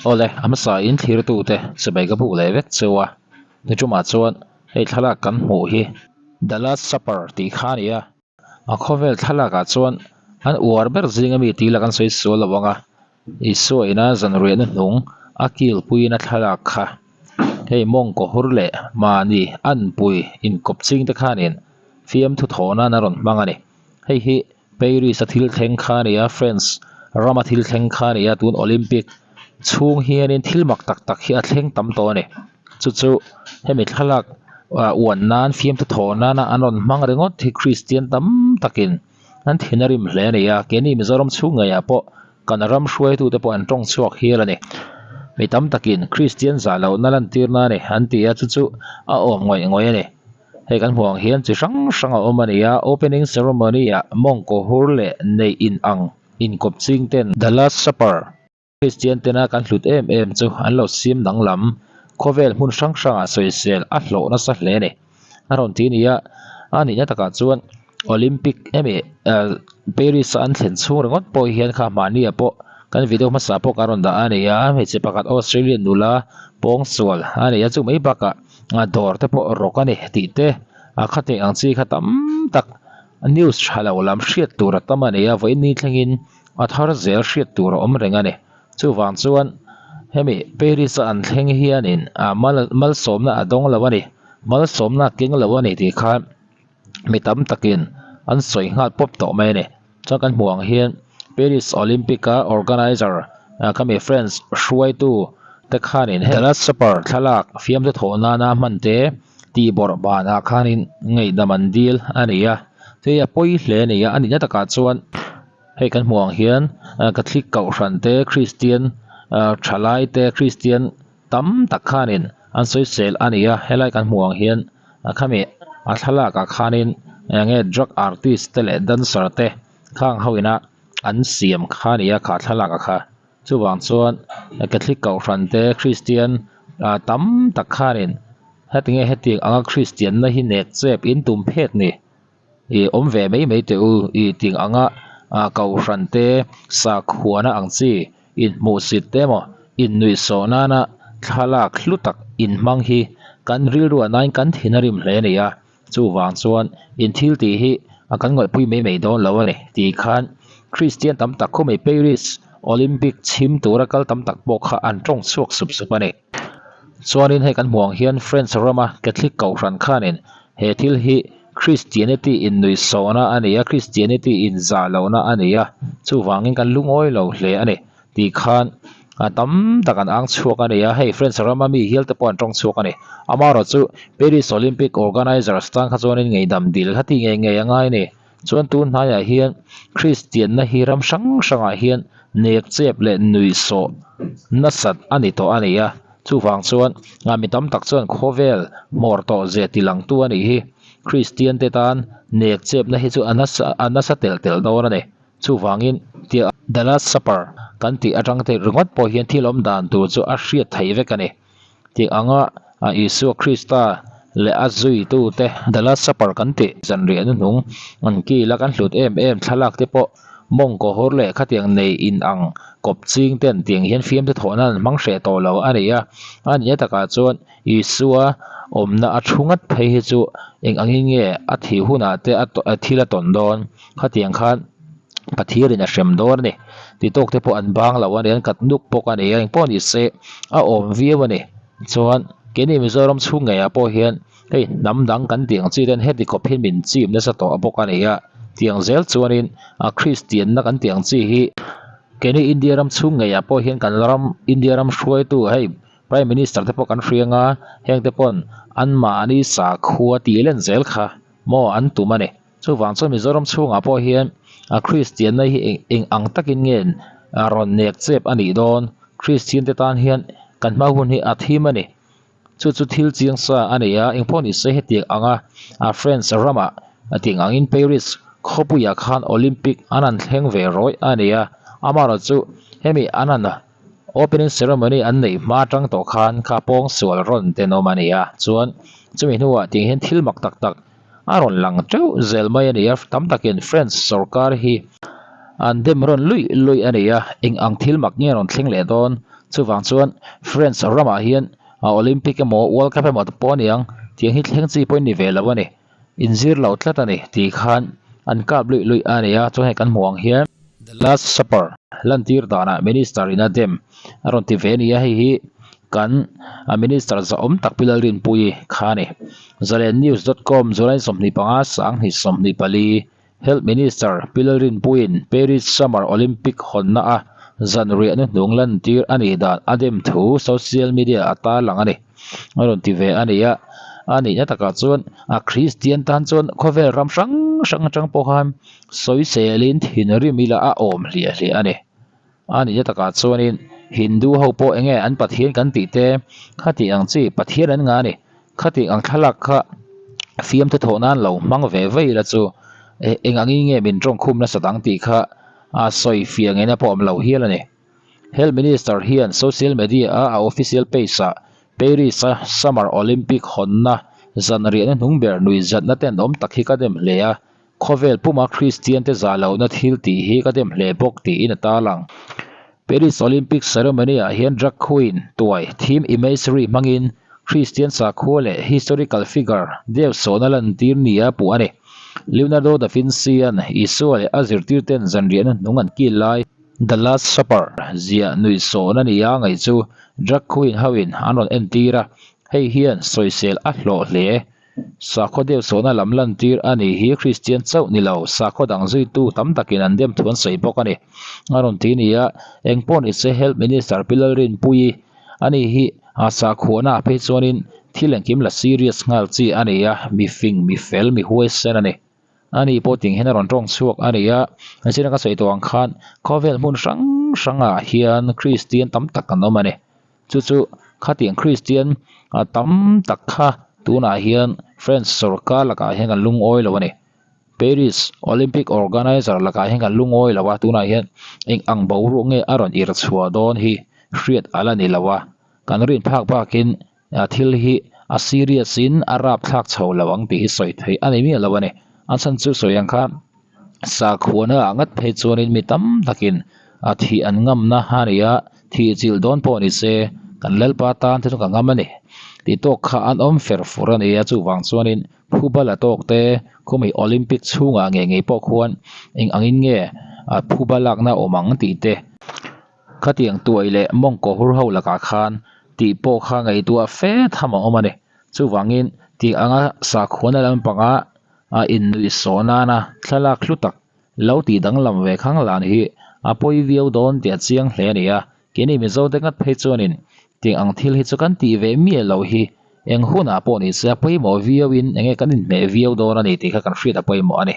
Awle, a hmasa in thlirtute chibai ka buk leh vek cheu a, nichumah chuan hei thlalak kan hmuh hi The Last Supper tih kha a ni a, a khawvel thlalakah chuan an uar ber zing ami tih lah kan sawi sual lo ang a, Isua ina zanriahna hnung a kilpuiin a thlalak kha hei mawngkaw hur leh mahni anpui inkawp ching te khanin fiamthu thawh nan a rawn hmang a ni. Hei hi Paris a thil thleng kha a ni a, France rama thil thleng kha a ni a, tun Olympic chhung hianin thil mak tak tak hi a thleng tam tawh a ni. Chu chu hemi thlalak ah uan nan fiamthu thawh nana an rawn hmang ringawt hi Kristian tam takin an thin a rim hle a ni a, keini Mizoram chhung ngeiah pawh kan ram hruaitute pawh an tawng chhuak hial a ni. Mi tam takin Kristian zah lohna lantirna a ni an ti a, chu chu a awm ngawih ngawih a ni. Hei kan hmuh ang hian chi hrang hrang a awm a ni a, opening ceremony ah mawngkaw hur leh neih in ang inkawp ching ten The Last Supper Kristian tena kan hlut em em chu an lo siam danglam khawvel hmun hrang hrangah sawisel a hlawh nasa hle a ni. A rawn ti a ni a, a nihna takah chuan Olympic emi Paris a an thlen chhung ringawt pawh hian kha mahni ah pawh kan video hmasa pawh kan rawn dah a ni a, hmeichhe pakhat Australian nula pawngsual a ni a, chu mai bakah dawr te pawh rawk a ni tih te a khatih ang chi kha tam tak news tha lo lam hriat tur a tam a ni a, vawiin ni thlengin a thar zel hriat tur a awm reng a ni. Chuvang chuan hemi Paris a an thleng hianin malsawmna a dawng lo a ni, malsawmna a keng lo a ni tih khan mi tam takin an sawi nghal pawp tawh mai a ni. Chuan kan hmuh ang hian Paris Olympic a organizer khami France hruaitu te khanin The Last Supper thlalak fiamthu thawh nana hman te tih bawrh banah khanin ngaihdam an dil a ni a, hei a pawi hle a ni a, a nihna takah chuan hei kan hmuh ang hian Catholic kohhran te Christian thalai te Christian tam tak khanin an sawisel a ni a, helai kan hmuh ang hian khami a thlalak ah khanin enge drug artist te leh dancer te khang ho ina an siam kha a ni a kha thlalak ah kha chuvang chuan catholic kohhran te christian ah tam tak khanin heti nge hetiang anga christian na hi nek chep in tum phet ni. Ih awm ve mai mai teh u ih ting anga ah kohhran te sakhuana ang chi inhmuhsit te emaw innuihsawh nana thlalak hlu tak inhmang hi kan rilru ah nain kan thin a rim hle a ni a, chuvang chuan in thil tih hi a kan ngawihpui mai mai dawn lo a ni tih khan Kristian tam tak khawmei Paris Olympic chhim tura kal tam tak pawh kha an tawng chhuak sup sup a ni. Chuanin hei kan hmuh ang hian French rama Catholic kohhran khanin he thil hi Christianity innuihsawhna a ni a, Christianity inzah lohna a ni a, chuvangin kan lungawi lo hle a ni tih khan a tam tak an ang chhuak a ni a, hei French rama mi hial te pawh an tawng chhuak a ni. Amaherawhchu Paris Olympic organizers tan kha chuanin ngeihdam dil kha tih ngei ngei a ngai a ni. Chuan tun hnaiah hian Kristianna hi ram hrang hrangah hian nek chep leh nuihsawh nasat a ni tawh a ni a, chuvang chuan mi tam tak chuan khawvel hmawr tawh ze ti langtu a nih hi. Kristian te tan nek chepna hi chu a nasa a nasa telh telh dawn a ni. Chuvangin tia The Last Supper kan tih atang te ringawt pawh hian thil awm dan tur chu a hriat theih vek a ni. Tih anga Isua Krista leh a zuitute The Last Supper kan tih zanriah hnuhnung an kil a kan hlut em em thlalak te pawh mawngkaw hur leh khatiang nei in ang kawp ching ten tiang hian fiamte thawh nan an hmang hreh tawh lo a ni a. A nia takah chuan Isua awmna a thu ngat phei hi chu eng angin nge a thih hunah te a thil a tawn dawn khatiang khan Pathianin a hrem dawn a ni. Ti tawk te pawh an bang lo a ni, an kat nuk bawk a ni a, engpawh ni se a awm viau a ni. Chuan keini Mizoram chhung ngeiah pawh hian hei hnam dang kan tih ang chi ten heti khawp hian min chim nasa tawh bawk a ni a, tiang zel chuanin a Kristianna kan tih ang chi hi keini India ram chhung ngeiah pawh hian kan ram India ram hruaitu hei Prime Minister te pawh kan hriang a, heng te pawn anmahni sakhua tih len zel kha maw an tum a ni. Chuvang chuan Mizoram chhungah pawh hian a Kristianna hi eng eng ang takin nge rawn nek chep a nih dawn? Kristian te tan hian kan hma hun hi a thim a ni. Chu chu thil chiang sa a ni a, engpawh ni se hetiang anga a France ramah tiang angin Paris khawpuiah khan Olympic an han thleng ve rawih a ni a, amaherawhchu hemi an han opening ceremony an neih hma atang tawh khan kha pawngsual rawn tenawm a ni a, chuan chumi hnuah tiang hian thil mak tak tak a rawn lang teuh zel mai a ni a, tam takin French sorkar hi An dem rawn luih luih a ni a, eng ang thil mak nge rawn thleng leh dawn? Chuvang chuan France ramah hian Olympic emaw World Cup emaw te pawh a ni ang, tiang hi thleng chi pawhin ni ve lo a ni. Inzir lo tlat a ni tih khan an kap luih luih a ni a, chuan hei kan hmuh ang hian The Last Supper lantir danah Minister in a dem a rawn ti ve a ni a, hei hi kan Minister zahawm tak Pi Lalrinpuii kha a ni. Zalennews dot com July 25 2024 Health Minister Pi Lalrinpuiin Paris Summer Olympic hawnna a zanriah hnuhnung lantir a nih dan a dem thu social media a tarlang a ni. A rawn ti ve a ni a, a nihna takah chuan a Kristian tan chuan khawvel ram hrang hrang atang pawh khan sawiselin thinrim ila a awm hliah hliah a ni. A nihna takah chuanin Hindu ho pawh enge an Pathian kan tih te khati ang chi Pathian an ngah a ni. Khati ang thlalak kha fiamthu thawh nan lo hmang ve vei la chu eng angin nge min tawngkhum nasa dang tih kha a sawi fiah ngeina pawh awm lo hial a ni. Health Minister hian social media-a a official page-ah Paris-a Summer Olympic hawnna zanriahna hnung ber nuihzatna ten awm tak hi ka dem hle a, khawvel puma Kristiante zah lohna thil tih hi ka dem hle bawk tiin a tarlang. Paris Olympic ceremony-ah hian drag queen tuai theme imagery hmangin Kristian sakhua leh historical figure deuh sawhna lantir nia puh a ni. Leonardo da Vinci-a'n Isua leh a zirtirten zanriahna hnung an kil lai, The Last Supper ziah nuihsawhna nia ngaih chu drag queen hoin an rawn entir a, hei hian sawisel a hlawh hle. Sakhaw deuhsawhna lam lantir a nih hi Kristian chauh ni lo, sakhaw dang zuitu tam takin an dem thu an sawi bawk a ni. A rawn ti ni a, eng pawh ni se Health Minister Pi Lalrinpuii a ni hi a sakhuana ah phei chuanin thil engkim la serious nghal chi a ni a, mi fing, mi fel, mi huaisen a ni. A ni pawh ting hian a rawn tawng chhuak a ni a, zira ka sawi tawh ang khan khawvel hmun hrang hrangah hian Kristian tam tak an awm a ni. Chu chu khatiang Kristian tam tak kha tunah hian French sorkar lakah hian kan lungawi lo a ni. Paris Olympic organizer lakah hian kan lungawi lo a, tunah hian eng ang boruak nge a rawn irh chhuah dawn hi hriat a la ni lo a, kan rin phak bakin A thil hi a serious in a rapthlak chho lo ang tih hi sawi theih a ni miah lo a ni. A chhan chu sawi ang kha sakhuana ah ngat phei chuanin mi tam takin a thih an ngamna a ni a, thih chilh dawn pawh ni se kan Lalpa tan te chu ka ngam a ni tih tawk kha an awm fer fur a ni a, chuvang chuanin phuba la tawk te khumi Olympic chhungah ngei ngei pawh khuan eng angin nge phuba lakna awm ang tih te. Khatiang tuai leh mawngkaw hur ho lakah khan tih pawh kha ngaihtuah fe tham a awm a ni. Chuvangin tih anga sakhuana lampanga a innuih sawh nana thlalak hlu tak lo tih danglam ve khang lan hi a pawi viau dawn tih a chiang hle a ni a. Keini Mizote ngat phei chuanin tih ang thil hi chu kan tih ve miah loh hi eng hunah pawh ni se a pawimawh viauin enge kan inhmeh viau dawn a ni tih kha kan hriat a pawimawh a ni.